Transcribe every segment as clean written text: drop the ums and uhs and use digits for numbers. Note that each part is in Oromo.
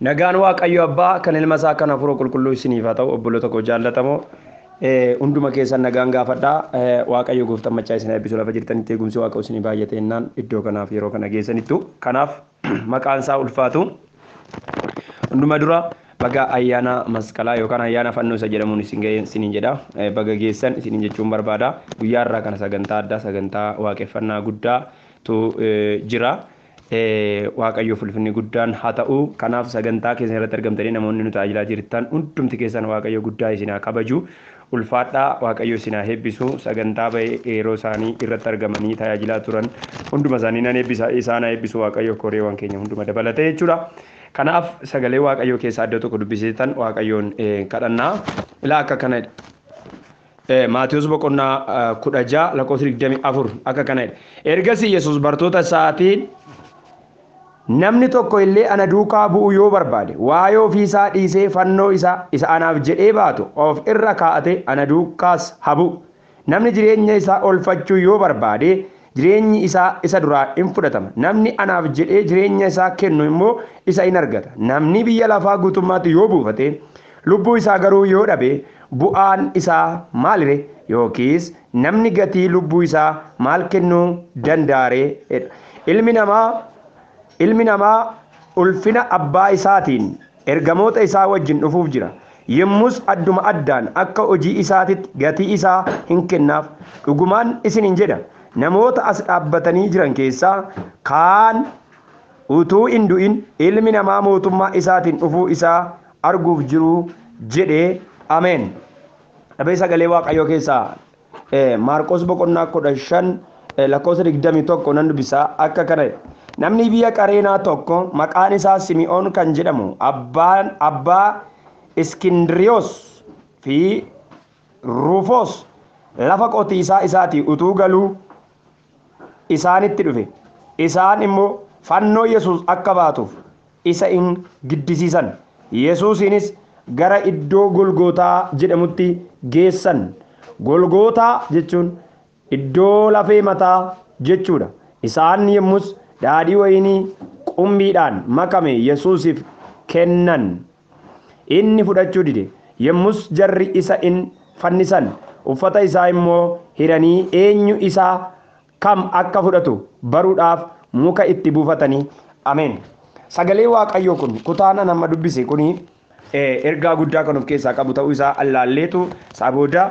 Nagaan Waaqayyo Abbaa kan ilma isaa kan Hafuura Qulqulluu isiniif haa ta'u obboloota koo jaallatamoo hunduma keessan nagaan gaafadhaa. Waaqayyo gooftaan machaa isin eebbisu lafa jirtanitti eegumsi Waaqa isinii baay'ate jennaan iddoo kanaaf yeroo kana geessanittu. Kanaaf maqaan isaa ulfaatu. Hunduma dura baga ayyaana masqalaa yookaan ayyaana fannoo isa jedhamuun isin ga'e isiniin jedha. Baga geessan isiniin jechuun barbaada. Guyyaa irraa kana sagantaa addaa sagantaa waaqeffannaa guddaatu jira. Waaqayyoof ulfinni guddaan haa ta'u. Kanaaf sagantaa keessan irratti argamtanii namoonni nu tajaajilaa jirtan hundumti keessan Waaqayyo guddaa isin haa kabaju. Ulfaadhaa Waaqayyo isin haa eebbisu. Sagantaa ba'e yeroo isaanii irratti argamanii tajaajilaa turan hunduma isaanii nan eebbisa. Isaan haa eebbisu Waaqayyo koreewwan keenya hunduma dabalatee jechuudha. Kanaaf sagalee Waaqayyoo keessaa iddoo tokko dubbisitan Waaqayyoon kadhannaa. Ilaa akka kanadha. Maatiyus boqonnaa 16 lakkoofsa 24 akka kanadha. Ergasii Yesuus bartoota isaatiin namni tokko illee ana duukaa bu'u yoo barbaade waa'ee ofii isaa dhiisee fannoo isaa isa anaaf jedhee baatu of irra kaa'ate ana duukaas haa bu'u. Namni jireenya isaa oolfachuu yoo barbaade jireenyi isaa isa duraa in fudhatama. Namni anaaf jedhee jireenya isaa kennu immoo isa in argata. Namni biyya lafaa guutummaatti yoo buufate lubbuu isaa garuu yoo dhabe bu'aan isaa maalire? Yookiis namni gatii lubbuu isaa maal kennuu danda'aree? Ilmi namaa ulfina abbaa isaatiin ergamoota isaa wajjin dhufuuf jira. Yommus adduma addaan akka hojii isaatitti gatii isaa hin kennaaf. Dhugumaan isiniin jedha, namoota as dhaabbatanii jiran keessaa kaan utuu hin du'in ilmi namaa mootummaa isaatiin dhufuu isaa arguuf jiru jedhee. Ameen. Dhabee sagalee Waaqayyoo keessaa Maarqos boqonnaa 15 lakkoofsa 21 nan dubbisaa akka kana. Namni biyya Qareenaa tokko maqaan isaa Simi'oon kan jedhamu abbaa Iskindiriyoos fi Ruufoos lafa qotiisaa isaatii utuu galuu isaanitti dhufe. Isaan immoo fannoo Yesuus akka baatuuf isa in giddisiisan. Yesuusiinis gara iddoo Golgootaa jedhamutti geessan. Golgootaa jechuun iddoo lafee mataa jechuudha. Isaan yommus daadhii wayinii qumbiidhaan makame Yesuusiif kennan. Inni fudhachuu dide. Yommus jarri isa in fannisan. Uffata isaa immoo hiranii eenyu isaa kam akka fudhatu baruudhaaf muka itti buufatanii. Ameen. Sagalee Waaqayyoo kun kutaan nama dubbise kuni ergaa guddaa kan of keessaa qabu ta'uu isaa allaalleetu isaa booda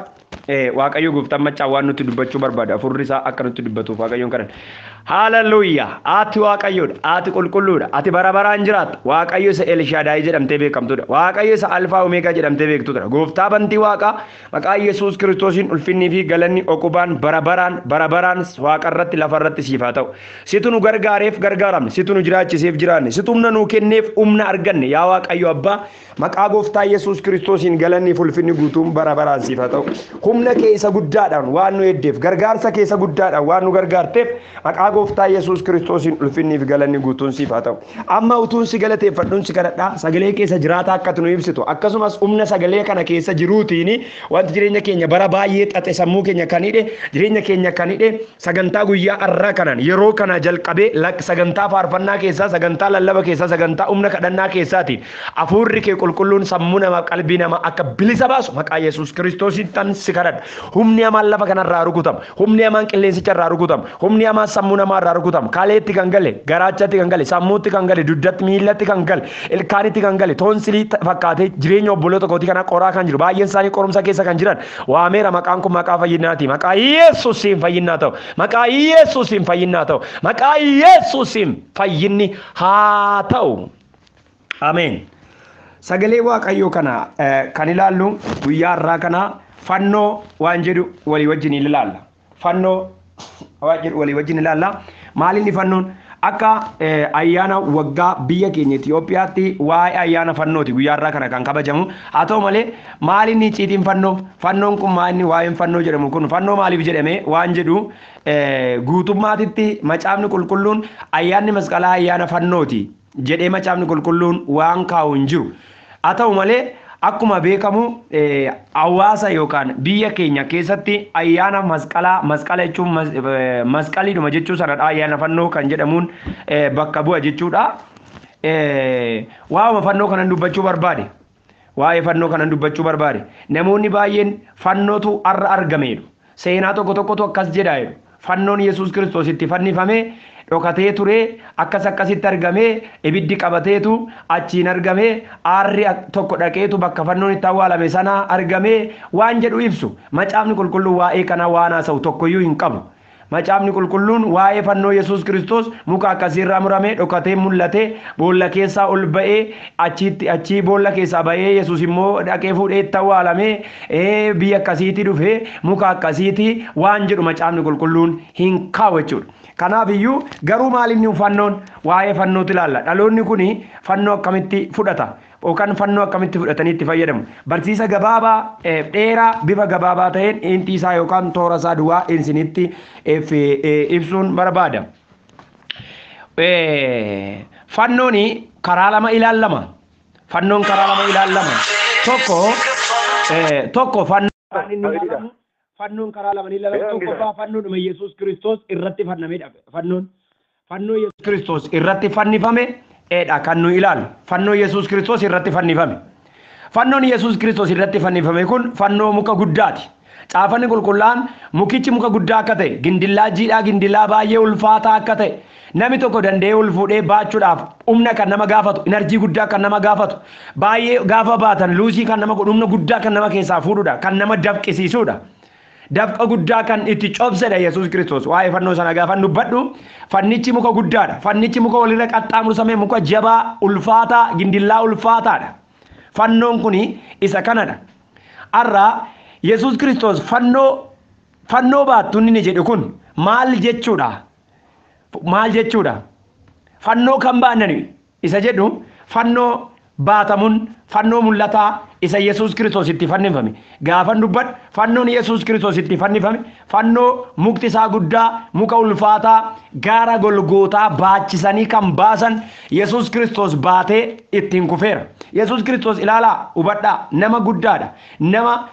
Waaqayyo gooftaan machaa waan nutti dubbachuu barbaada. Hafuurri isaa akka nutti dubbatuuf Waaqayyoon kadhanna. Haaleluyyaa! Ati Waaqayyoodha. Ati qulqulluudha. Ati bara baraan jiraatta. Waaqayyo isa Elshaadaay jedhamtee beekamtudha. Waaqayyo isa Alfaa Omeegaa jedhamtee beektudha. Gooftaa bantii Waaqaa maqaa Yesuus Kiristoosiin ulfinnii fi galanni oqubaan bara baraan bara baraan waaqarratti lafarratti siif haa ta'u. Situ nu gargaareef gargaaramne, situ nu jiraachiseef jiraanne, situ humna nuu kenneef humna arganne. Yaa Waaqayyo Abbaa maqaa gooftaa Yesuus Kiristoosiin galanni fi ulfinni guutuun bara baraan siif haa ta'u. Humna kee isa guddaadhaan waan nu eddeef, gargaarsa kee isa guddaadhaan waan nu gargaarteef maqaa gooftaa Yesuus Kiristoosiin ulfinni fi galanni guutuun siif haa ta'u. Amma utuun si galateeffadhuun si kadhadhaa sagalee keessa jiraata akka nu ibsitu akkasumas humna sagalee kana keessa jiruutiin wanti jireenya keenya bara baay'ee xaxe sammuu keenya kan hidhe jireenya keenya kan hidhe sagantaa guyyaa har'aa kanaan yeroo kana jalqabee sagantaa faarfannaa keessaa sagantaa lallaba keessaa sagantaa humna kadhannaa keessaatiin hafuurri kee qulqulluun sammuu namaa qalbii namaa akka bilisa baasu maqaa Yesuus Kiristoosiin tan si kadhadha. Humni hamaan lafa kanarraa rukutama. Humni hamaan qilleensicha irraa rukutama. Humni hamaan sammuu namaa irraa rukutama. Kaleetti kan gale, garaachatti kan gale, sammuutti kan gale, dugdatti, miillatti kan gale, ilkaanitti kan gale, toonsilii fakkaatee jireenya obboloota kootii kana qoraa kan jiru. Baay'een isaanii qorumsa keessa kan jiran. Waameera maqaan kun maqaa fayyinaati. Maqaa Yesuusiin fayyinaa ta'u. Maqaa Yesuusiin fayyinaa ta'u. Maqaa Yesuusiin fayyinni haa ta'u. Ameen. Sagalee Waaqayyoo kana kan ilaallu guyyaa har'aa kana fannoo waan jedhu walii wajjin ilaalla. Fannoo waan jedhu walii wajjin ilaalla. Maal inni fannoon? Akka ayyaana waggaa biyya keenya Itoophiyaatti waa'ee ayyaana fannooti guyyaa har'aa kana kan kabajamu. Haa ta'u malee maal inni icciitiin fannoo? Fannoon kun maal inni waa'een fannoo jedhamu kun fannoo maaliif jedhame waan jedhu guutummaatitti macaafni qulqulluun ayyaanni masqalaa ayyaana fannooti jedhee macaafni qulqulluun waan kaa'u hin jiru. Haa ta'u malee akkuma beekamu hawaasa yookaan biyya keenya keessatti ayyaana masqalaa masqala jechuun masqaliidhuma jechuu sanadha ayyaana fannoo kan jedhamuun bakka bu'a jechuudha. Waa'uma fannoo kanan dubbachuu barbaade. Waa'ee fannoo kanan dubbachuu barbaade. Namoonni baay'een fannootu har'a argameedhu. Seenaa tokko tokkotu akkas jedhaa jedhu. Fannoon Yesuus Kiristoos itti fannifamee dhokatee ture, akkas akkasitti argamee, ibiddi qabateetu achiin argamee, aarri tokko dhaqeetu bakka fannoon itti awwaalame sana argamee waan jedhu ibsu. Macaafni qulqulluun waa'ee kanaa waan haasa'u tokkoyyuu hin qabu. Macaafni qulqulluun waa'ee fannoo Yesuus Kiristoos muka akkasiirraa muramee dhokatee mul'atee boolla keessaa ol ba'ee, achitti achii boolla keessaa ba'ee, Yesuus immoo dhaqee fuudhee itti awwaalamee, biyya akkasiitti dhufee, muka akkasiitti waan jedhu macaafni qulqulluun hin kaa'u jechuudha. Kanaaf iyyuu garuu maal inni fannoon, waa'ee fannootu ilaalla. Dhaloonni kun fannoo akkamitti fudhata? Yookaan fannoo akkamitti fudhatanii itti fayyadamu? Barsiisa gabaabaa dheeraa bifa gabaabaa ta'een inti isaa yookaan toora isaa duwwaa isinitti ibsuun barbaada. Fannoon karaa lama ilaallama. Fannoon karaa lama ilaallama. Tokko fannoon karaa lama ni ilaalama. Tokkoffaa fannoodhuma Yesuus Kiristoos irratti fannamedha. Fannoon fannoo Yesuus Kiristoos irratti fannifame dha kan nu ilaalu. Fannoo Yesuus Kiristoos irratti fannifame. Fannoon Yesuus Kiristoos irratti fannifame kun fannoo muka guddaati. Caafanni qulqullaa'aan mukichi muka guddaa akka ta'e, gindillaa jiidhaa, gindillaa baay'ee ulfaataa akka ta'e, namni tokko danda'ee ol fuudhee baachuudhaaf humna kan nama gaafatu, enerjii guddaa kan nama gaafatu, baay'ee gaafa baatan luusii kan nama godhu, humna guddaa kan nama keessaa fuudhudha, kan nama dafqisiisudha. Dafqa guddaa kan itti cobsedha Yesuus Kiristoos. Waa'ee fannoo sana gaafa dubbadhu, fannichi muka guddaadha. Fannichi muka walirra qaxxaamursamee, muka jabaa ulfaataa, gindillaa ulfaataadha. Fannoon kuni isa kanadha. Har'a Yesuus Kiristoos fannoo baattu inni jedhu kun maal jechuudha? Maal jechuudha? Fannoo kan baannani isa jedhu, fannoo baatamuun fannoo mul'ataa isa Yesuus Kiristoos itti fannifame. Gaafan dubbadhu, fannoon Yesuus Kiristoos itti fannifame fannoo mukti isaa guddaa, muka ulfaataa gaara Golgootaa baachisanii kan baasan Yesuus Kiristoos baatee ittiin kufeera. Yesuus Kiristoos, ilaalaa, hubadhaa, nama guddaadha. Nama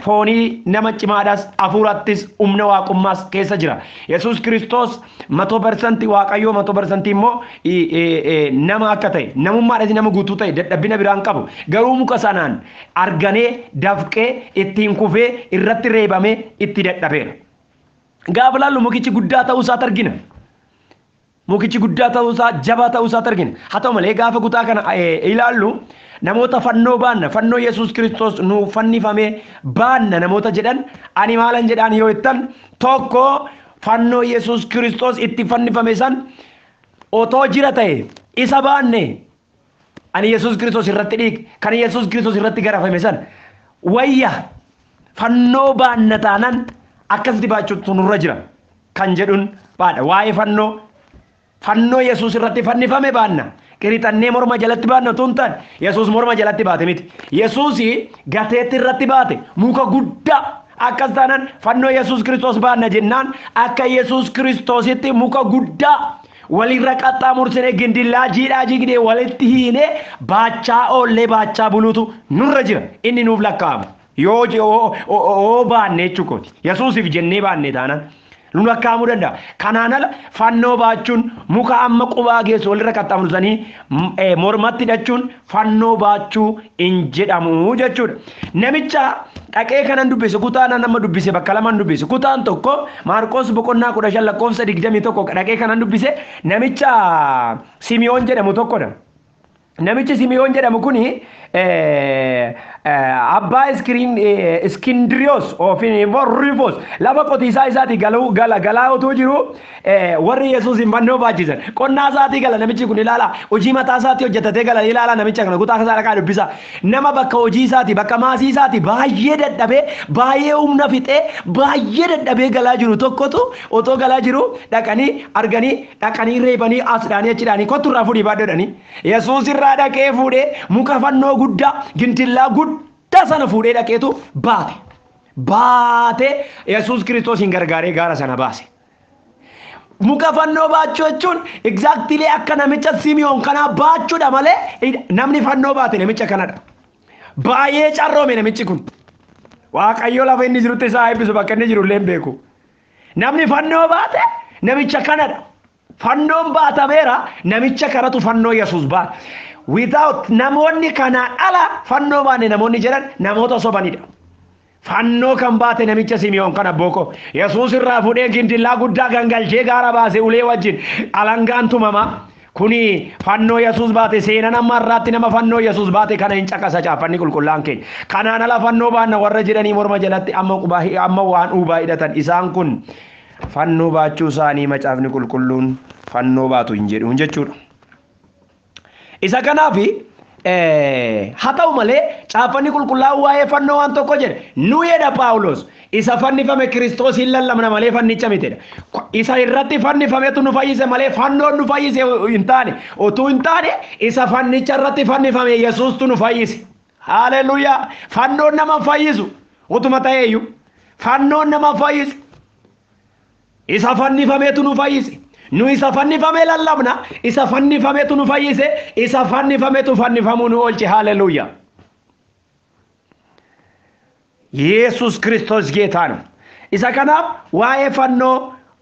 foonii, nama cimaadhaas, hafuurattis humna waaqummaas keessa jira. Yesuus Kiristoos 100% Waaqayyoo, 100% immoo nama akka ta'e, namummaadhas nama guutuu ta'e, dadhabina biraan qabu. Garuu muka sanaan arganee dafqee ittiin kufee irratti reebamee itti dadhabeera. Gaafa laallu mukichi guddaa ta'uu isaati argina. Mukichi guddaa ta'uu isaa, jabaa ta'uu isaati argina. Haa ta'u malee gaafa kutaa kana ilaallu, namoota fannoo baanna, fannoo Yesuus Kiristoos nuu fannifamee baanna namoota jedhan, ani maalan jedhaan yoo jettan, tokko fannoo Yesuus Kiristoos itti fannifame san otoo jira ta'e isa baanne, ani Yesuus Kiristoos irratti dhiig kan Yesuus Kiristoos irratti garafame san wayya, fannoo baanna taanan akkasitti baachuutu nurra jira kan jedhuun baadha. Waa'ee fannoo Yesuus irratti fannifame baanna. Qirixannee morma jalatti baanna otoo hin taane, Yesuus morma jalatti baate miti. Yesuus gateetti irratti baate muka guddaa. Akkas taanaan fannoo Yesuus Kiristoos baanna jennaan, akka Yesuus Kiristoositti muka guddaa walirra qaxxaamursine, gindillaa jiidhaa jignee walitti hiinee baachaa oollee baachaa buluutu nurra jira. Inni nuuf lakkaa'ama. Yoo baanne jechuukooti. Yesuusiif jennee baanne taanaan nu lakkaa'amuu danda'a. Kanaan ala fannoo baachuun muka amma qubaa geessu walirra qaxxaamursanii mormatti hidhachuun fannoo baachuu hin jedhamu jechuudha. Namicha dhaqee kanan dubbise, kutaa nama dubbise, bakka lamaan dubbise. Kutaan tokko Maarqos boqonnaa 15 lakkoofsa 21 dhaqee kanan dubbise namicha Simiyoon jedhamu tokkodha. Namichi Simiyoon jedhamu kuni abbaa Iskindiriyoos ofiin immoo Rifoos, lafa qotiisaa isaatii galuu gala galaa otoo jiru warri Yesuus hin fannoo baachisan. Qonnaa isaatii gala namichi kun, ilaala, hojii mataa isaatii hojjetatee gala. Ilaala namicha kana, kutaa isaa dhaqaa dubbisa. Nama bakka hojii isaatii, bakka maasii isaatii baay'ee dadhabee, baay'ee humna fixee, baay'ee dadhabee galaa jiru tokkotu otoo galaa jiru dhaqanii arganii, dhaqanii reebanii, as dhaanii achi dhaanii, kottu irraa fuudhii baadhodhanii. Yesuus irraa dhaqee fuudhee muka fannoo guddaa, gindillaa guddaa sana fuudhee dhaqeetu baate. Baatee Yesuus Kiristoos hin gargaaree gaara sana baase. Muka fannoo baachuu jechuun exactly akka namicha Simiyoon kanaa baachuudha malee namni fannoo baate namicha kanadha. Baay'ee carroome namichi kun. Waaqayyo lafa inni jirutti isaa eebbisu, bakka inni jiru illee hin beeku. Namni fannoo baate namicha kanadha. Fannoon baatameera, namicha kanatu fannoo Yesuus baata. Without namoonni kanaan ala fannoo baanne namoonni jedhan namoota sobanidha. Fannoo kan baate namicha Simi'oon kana booko. Yesuus irraa fuudhee gindillaa guddaa gangalchee gaara baase ulee wajjin alangaan tumama. Kuni fannoo Yesuus baate seenan amma irraatti nama fannoo Yesuus baate kana hin caqasa caaffanni qulqullaan keenya. Kanaan ala fannoo baanna warra jedhanii morma jalatti amma qubaa amma waan uubaa hidhatan isaan kun fannoo baachuu isaanii macaafni qulqulluun fannoo baatu hin jedhuun jechuudha. Isa kanaaf haa ta'u malee caaffanni qulqullaa'u waa'ee fannoo waan tokko jedhe nu jedha Paawulos isa fannifame Kiristoos hin lallabna malee fannicha mitidha. Isa irratti fannifametu nu fayyise malee fannoon nu fayyise hin taane utuu hin taane isa fannicha irratti fannifame Yesuustu nu fayyise. Haleluuyaa! Fannoon nama fayyisu utuma ta'eeyyuu fannoon nama fayyisu isa fannifametu nu fayyise. Nu isa fannifame lallabna, isa fannifametu nu fayyise, isa fannifametu fannifamuu nu oolche. Haleluuyaa! Yesus Kiristoos ጌታ ነው። Isa kanaaf waa'ee fannoo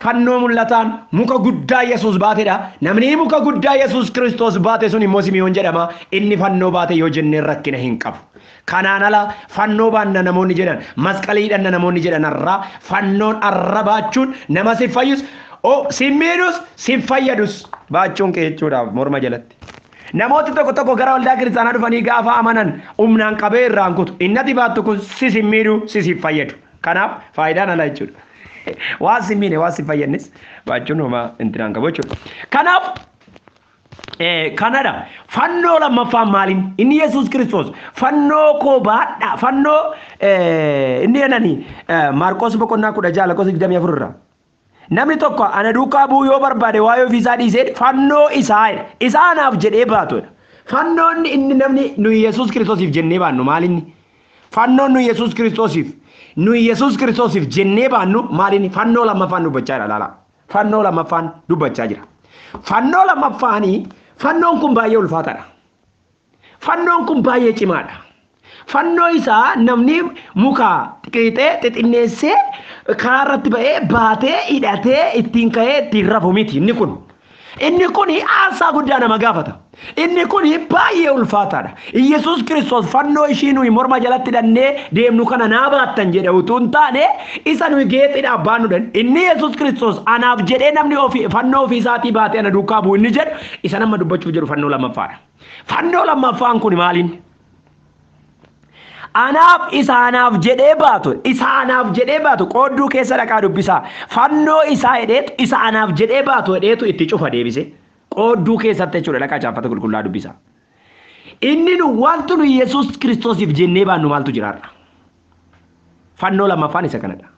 fannoo mul'ataan muka guddaa Yesuus baatedha. Namni muka guddaa Yesuus Kiristoos baate sun immoo Simi'oon jedhama. Inni fannoo baate yoo jennee rakkina hin qabu. Kanaan ala fannoo baanna namoonni jedhan, masqalii hidhanna namoonni jedhan har'aa fannoon arra baachuun nama si fayyus, si miidhus, si fayyadus baachuun kee jechuudha morma jalatti. Namooti tokko tokko gara waldaa kiristaanaa dhufanii gaafa amanan humnaan qabee irraan kutu. Inni ati baattu kun si si miidhu, si si fayyadu. Kanaaf faayidaan ala jechuudha. Waan si miine waan si fayyadnes baachuun homaa intinaan qabu jechuudha. Kanaaf kanadha. Fannoo lammaffaan maaliin? Inni Yesuus Kiristoos fannoo koo baadha. Fannoo inni jedhani Maarqos boqonnaa 16 lakkoofsa 24 irraa. Namni tokko ana duukaa bu'uu yoo barbaade waa'ee ofiisaa dhiisee fannoo isaa jedha. Isa anaaf jedhee baatudha. Fannoon inni namni nuyi Yesuus Kiristoosiif jennee baannu maalinni? Fannoon nuyi Yesuus Kiristoosiif nuyi Yesuus Kiristoosiif jennee baannu maalinni? Fannoo lammaffaan dubbachaa jira laala. Fannoo lammaffaan dubbachaa jira. Fannoo lammaffaanii fannoon kun baay'ee ulfaataadha. Fannoon kun baay'ee cimaadha. Fannoo isaa namni muka xiqixee xixinneessee karaa irratti ba'ee baatee hidhatee ittiin ka'ee ittiin rafu miti inni kun. Inni kun aarsaa guddaa nama gaafata. Inni kun baay'ee ulfaataadha. Yesuus Kiristoos fannoo ishii nuyi morma jalatti hidhannee deemnu kana naa baattan jedhe utuu hin taane isa nuyi geexiidhaaf baannuudhaan inni Yesuus Kiristoos anaaf jedhee namni ofii fannoo ofii isaatii baatee ana duukaa bu'u inni jedhu isa nama dubbachuuf jedhu fannoo lammaffaadha. Fannoo lammaffaan kun maaliin? Anaaf isa anaaf jedhee baatu, isa anaaf jedhee baatu qoodduu keessa dhaqaa dubbisaa. Fannoo isaa hidheetu isa anaaf jedhee baatu hidheetu itti cufa deebise. Qoodduu keessatti jechuudha dhaqaa caaffata qulqullaa dubbisaa. Inni nu wanti nu Yesuus Kiristoosiif jennee baannu maaltu jiraarra? Fannoo lammaffaan isa kanadha.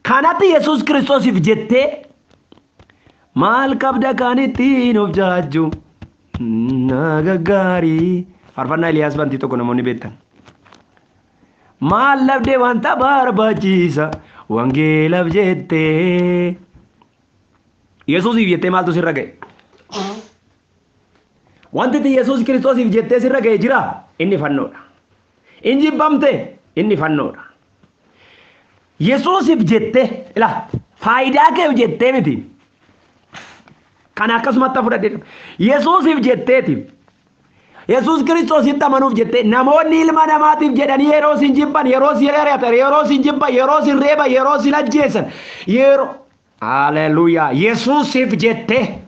Kanatti Yesuus Kiristoosiif jettee maal qabda kan ittiin of jaajju na gaggaarii. Faarfannaa Eliyaas Bantii tokko namoonni beektan. Maal labdee wanta barbaachisa wangeelaaf jettee. Yesuusiif jettee maaltu sirra ga'e? Wanti ati Yesuus Kiristoosiif jettee sirra ga'e jira? Inni fannoodha. Inni jibbamte? Inni fannoodha. Yesuusiif jettee ila faayidaa keef jettee miti. Kana akkasumatti fudhadhe. Yesuusiif jetteeti. Yesuus Kiristoositti amanuuf jettee namoonni ilma namaatiif jedhanii yeroo sin jibban, yeroo sin ari'atan, yeroo sin jibban, yeroo sin reeban, yeroo sin ajjeesan, yeroo Haleluuyaa. Yesuusiif jettee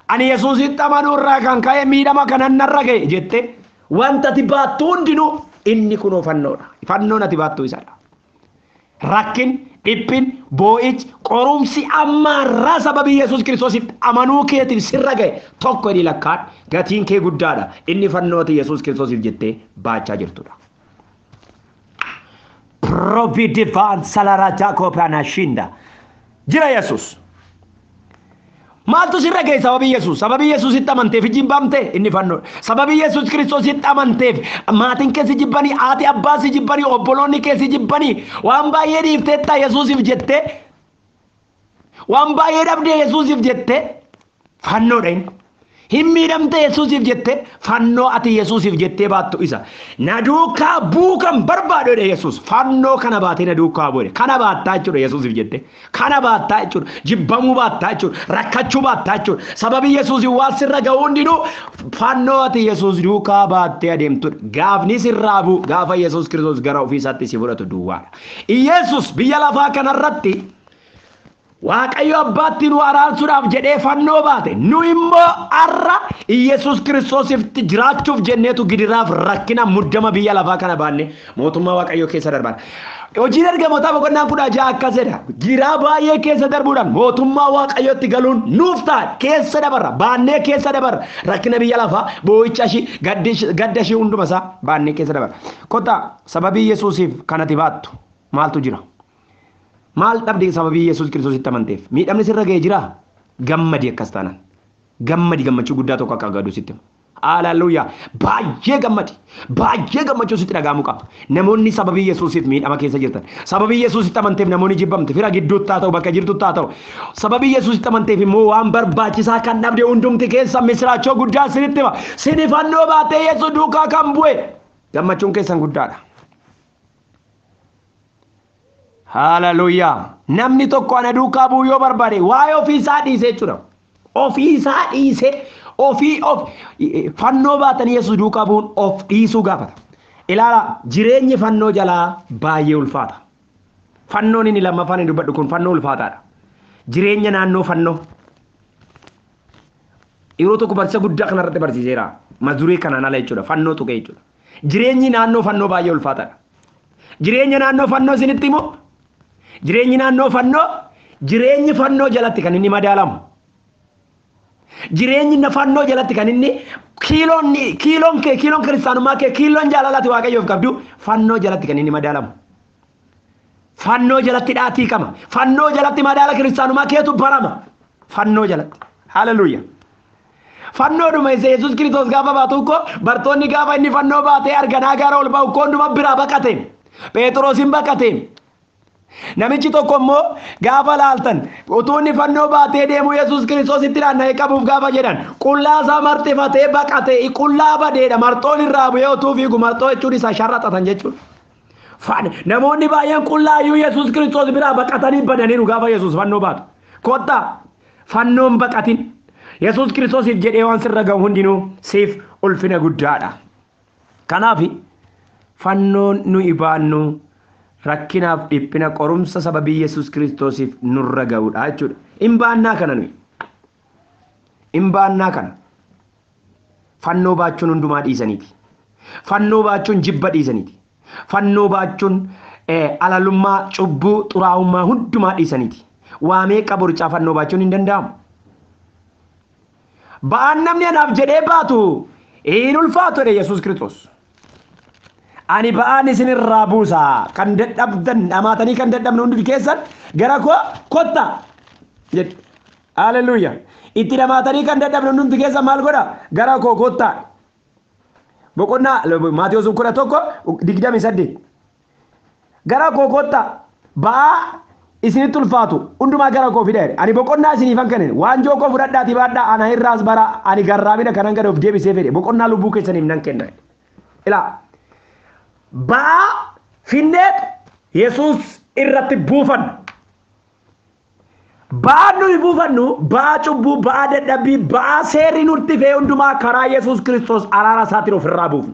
ani Yesuusitti amanuu irraa kan ka'e miidhama kanan narra ga'e jettee wanta ati baattu hundinuu inni kunoo fannoodha. Fannoon ati baattu isadha. Rakkin, dhiphin, boo'ichi, qorumsi ammaarraa sababii Yesuus Kiristoositti amanuu keetiif sirra ga'e tokko inni lakkaadha. Gatiin kee guddaadha. Inni fannoota Yesuus Kiristoosiif jettee baachaa jirtudha. Providivaan salara Jaakob Jira Yesuus. Maaltu sirra ga'e sababii Yesuus? Sababii Yesuusitti amanteef jibbamte inni fannoodha. Sababii Yesuus Kiristoositti amanteef maatiin kee si jibbanii, haati abbaa si jibbanii, obboloonni kee si jibbanii waan baay'ee dhiifteetta Yesuusiif jettee waan baay'ee dhabdee Yesuusiif jettee fannoodha inni. Hin miidhamte Yesuusiif jettee fannoo ati Yesuusiif jettee baattu isa. Na duukaa bu'uu kan barbaadu jedhe Yesuus. Fannoo kana baatee na duukaa bu'e. Kana baattaa jechuudha Yesuusiif jettee. Kana baattaa jechuudha. Jibbamuu baattaa jechuudha. Rakkachuu baattaa jechuudha. Sababii Yesuusiif waan sirra ga'u hundinuu fannoo ati Yesuus duukaa baattee adeemtudha. Gaafni sirraa bu'u gaafa Yesuus Kiristoos gara ofii isaatti si fudhatu duwwaadha. Yesuus biyya lafaa kanarratti Waaqayyo abbaatti nu araarsuudhaaf jedhee fannoo baate. Nu immoo har'a Iyesuus Kiristoosiif jiraachuuf jenneetu gidiraaf rakkina muddama biyya lafaa kana baanne mootummaa Waaqayyoo keessa darban. Hojiin ergamootaa boqonnaan 16 akkas jedha. Gidiraa baay'ee keessa darbuudhaan mootummaa Waaqayyootti galuun nuuf ta'a. Keessa dabarra. Baannee keessa dabarra. Rakkina biyya lafaa, boo'icha ishii, gadda ishii hunduma isaa baannee keessa dabarra. Kottaa sababii Yesuusiif kanati baattu maaltu jira? Maal dhabde sababii Yesuus Kiristoositti amanteef? Miidhamni sirra ga'ee jiraa? Gammadi akkas taanaan. Gammadi gammachuu guddaa tokko akka gadu sitti hima. Haaleluyyaa! Baay'ee gammadi. Baay'ee gammachuu sitti dhaga'amuu qaba. Namoonni sababii Yesuusiif miidhama keessa jirtan, sababii Yesuusitti amanteef namoonni jibbamte, fira gidduutti haa ta'u, bakka jirtutti haa ta'u, sababii Yesuusitti amanteef immoo waan barbaachisaa kan dhabde hundumti keessa misiraachoo guddaa isinitti hima. Sini fannoo baatee Yesuus duukaa kan bu'e gammachuun keessan guddaadha. Haaleluyyaa! Namni tokko ana duukaa bu'uu yoo barbaade waa'ee ofii isaa dhiisee jechuudha. Ofii isaa dhiisee ofii of fannoo baatanii Yesuus duukaa bu'uun of dhiisuu gaafata. Ilaala, jireenyi fannoo jalaa baay'ee ulfaata. Fannoon inni lammaffaan inni dubbadhu kun fannoo ulfaataadha. Jireenya naannoo fannoo. Yeroo tokko barsiisa guddaa kanarratti barsiiseera. Mazuree kanaan ala jechuudha. Fannoo tuqee jechuudha. Jireenyi naannoo fannoo baay'ee ulfaataadha. Jireenya naannoo fannoo isinitti himu? Jireenyi naannoo fannoo jireenyi fannoo jalatti kan inni madaalamu. Jireenyi fannoo jalatti kan inni kiiloon kee kiiloon kiristaanummaa kee kiiloon jaalalaati Waaqayyoof qabdu fannoo jalatti kan inni madaalamu. Fannoo jalatti dhaatii qaba. Fannoo jalatti madaala kiristaanummaa keetu barama. Fannoo jalatti. Haleluuyaa. Fannoodhuma isa Yesuus Kiristoos gaafa baatu koo bartoonni gaafa inni fannoo baatee arganaa gaara ol ba'u koo hunduma biraa baqate. Phexrosin baqate. Namichi tokko immoo gaafa laaltan utuu inni fannoo baatee deemu Yesuus Kiristoos itti naanna'ee qabuuf gaafa jedhan qullaa isaa marxifatee baqate. Qullaa badeedha. Marxoon irraa bu'ee utuu fiigu marxoo jechuun isaa sharraxatan jechuudha. Namoonni baay'een qullaa iyyuu Yesuus Kiristoos biraa baqatanii badaniiru gaafa Yesuus fannoo baatu. Kottaa fannoon baqatin. Yesuus Kiristoosiif jedhee waan sirra ga'u hundinuu siif ulfina guddaadha. Kanaaf fannoon nuyi baannu rakkinaaf dhiphina qorumsa sababii Yesuus Kiristoosiif nurra ga'uudha jechuudha. Hin baannaa kana nuyi. Hin baannaa kana. Fannoo baachuun hundumaa dhiisaniiti. Fannoo baachuun jibba dhiisaniiti. Fannoo baachuun alalummaa, cubbuu, xuraa'ummaa hundumaa dhiisaniiti. Waamee qaborichaa fannoo baachuun hin danda'amu. Ba'aan namni anaaf jedhee baatu hin ulfaatu jedhe Yesuus Kiristoos. Ani ba'aan isinirraa buusa. Kan dadhabdan dhamaatanii kan dadhabne hundi keessan gara koo kottaa jedhe. Haleluuyaa. Itti dhamaatanii kan dadhabne hundumti keessan maal godha? Gara koo kottaa. Boqonnaa Maatewos 11:28. Gara koo kottaa. Ba'aa isinitti ulfaatu hundumaa gara koo fida jedhe. Ani boqonnaa isiniifan kenne. Waanjoo koo fudhadhaatii baadhaa ana irraas bara ani garraamina kanan gad of deebisee fedhe. Boqonnaa lubbuu keessaniif nan kenna. Ilaa ba'aa finneet Yesuus irratti buufannu. Ba'aan nuyi buufannu ba'aa cubbuu, ba'aa dadhabbii, ba'aa seerri nutti fe'e hundumaa karaa Yesuus Kiristoos araara isaatiin ofirraa buufnu.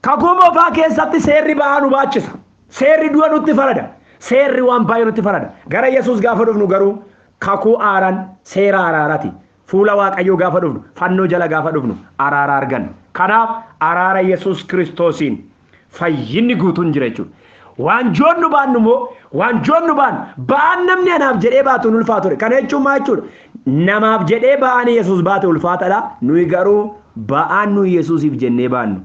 Kakuu moofaa keessatti seerri ba'aa nu baachisa. Seerri du'a nutti farada. Seerri waan baay'ee nutti farada. Gara Yesuus gaafa dhufnu garuu kakuu haaraan seera araaraati. Fuula Waaqayyoo gaafa dhufnu, fannoo jala gaafa dhufnu araara arganna. Kanaaf araara Yesuus Kiristoosiin fayyinni guutuun jira jechuudha. Waanjoon nu baannu immoo waanjoon nu baannu ba'aan namni anaaf jedhee baatu hin ulfaatu. Kana jechuun maal jechuudha? Namaaf jedhee ba'aan Yesuus baate ulfaataadha. Nuyi garuu ba'aan nuyi Yesuusiif jennee baannu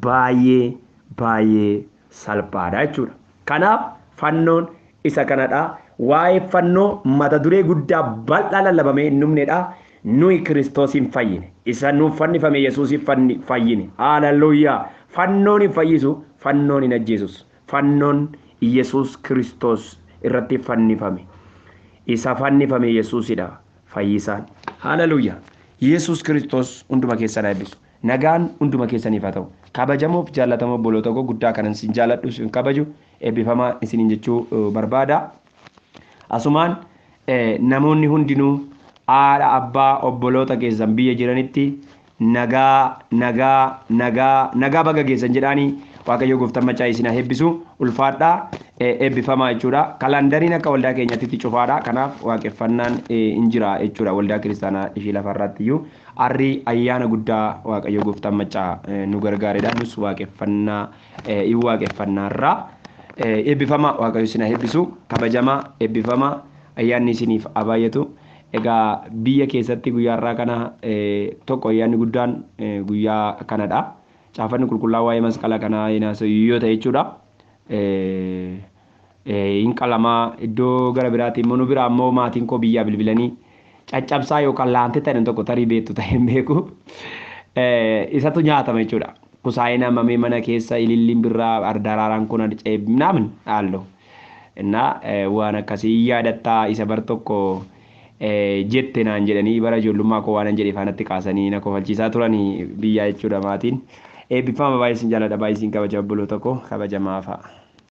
baay'ee baay'ee salphaadha jechuudha. Kanaaf fannoon isa kanadha. Waa'ee fannoo mata duree guddaa bal'aa lallabamee hin dhumnedha. Nuyi Kiristoosiin fayyine. Isa nuuf fannifame Yesuusiif fayyine. Haleluuyaa. Fannoon hin fayyisu, fannoon hin ajjeesus. Fannoon Yesuus Kiristoos irratti fannifame. Isa fannifame Yesuusidha fayyisaan. Haleluuyaa. Yesuus Kiristoos hunduma keessan haa eebbisu. Nagaan hunduma keessaniif haa ta'u. Kabajamoof jaallatamoo obboloota koo guddaa kanan isin jaalladhu, isin kabaju, eebbifamaa isiniin jechuu barbaada. Asumaan namoonni hundinuu haadha, abbaa, obboloota keessan biyya jiranitti nagaa, nagaa, nagaa, nagaa baga geessan jedhaanii. Waaqayyo gooftaan macaa isin haa eebbisu. Ulfaadhaa, eebbifamaa jechuudha. Kalaandariin akka waldaa keenyatti cufaadha. Kanaaf waaqeffannaan hin jira jechuudha waldaa kiristaanaa ishee lafarraatti iyyuu. Arri ayyaana guddaa Waaqayyo gooftaan macaa nu gargaaredha. Nus waaqeffannaa hin waaqeffannaarraa. Eebbifamaa, Waaqayyo isin haa eebbisu. Kabajamaa, eebbifamaa, ayyaanni isiniif haa baay'atu. Egaa biyya keessatti guyyaa har'aa kana tokko ayyaanni guddaan guyyaa kanadha. Caafanni qulqullaa'aa waa'ee masqala kanaa yoo ta'e jechuudha. Hin qalamaa iddoo gara biraatti immoo nu biraa immoo maatiin koo biyyaa bilbilanii caccabsaa yookaan laantee ta'an tokko tarii beektu ta'e hin beeku. Isatu nyaatama jechuudha. Kusaayeen hammamee mana keessa ililliin birraa daraaraan kun harca'ee naamin haallo. Innaa waan akkasii yaadattaa isa bar tokko jette naan jedhanii bara ijoollummaa koo waan jedhe faanatti kaasanii na kofalchiisaa turanii biyyaa jechuudha maatiin. Eebbifama, baay'ee isin jaalladha, baay'ee isin kabaja, obboloota koo kabajamaa fa'a.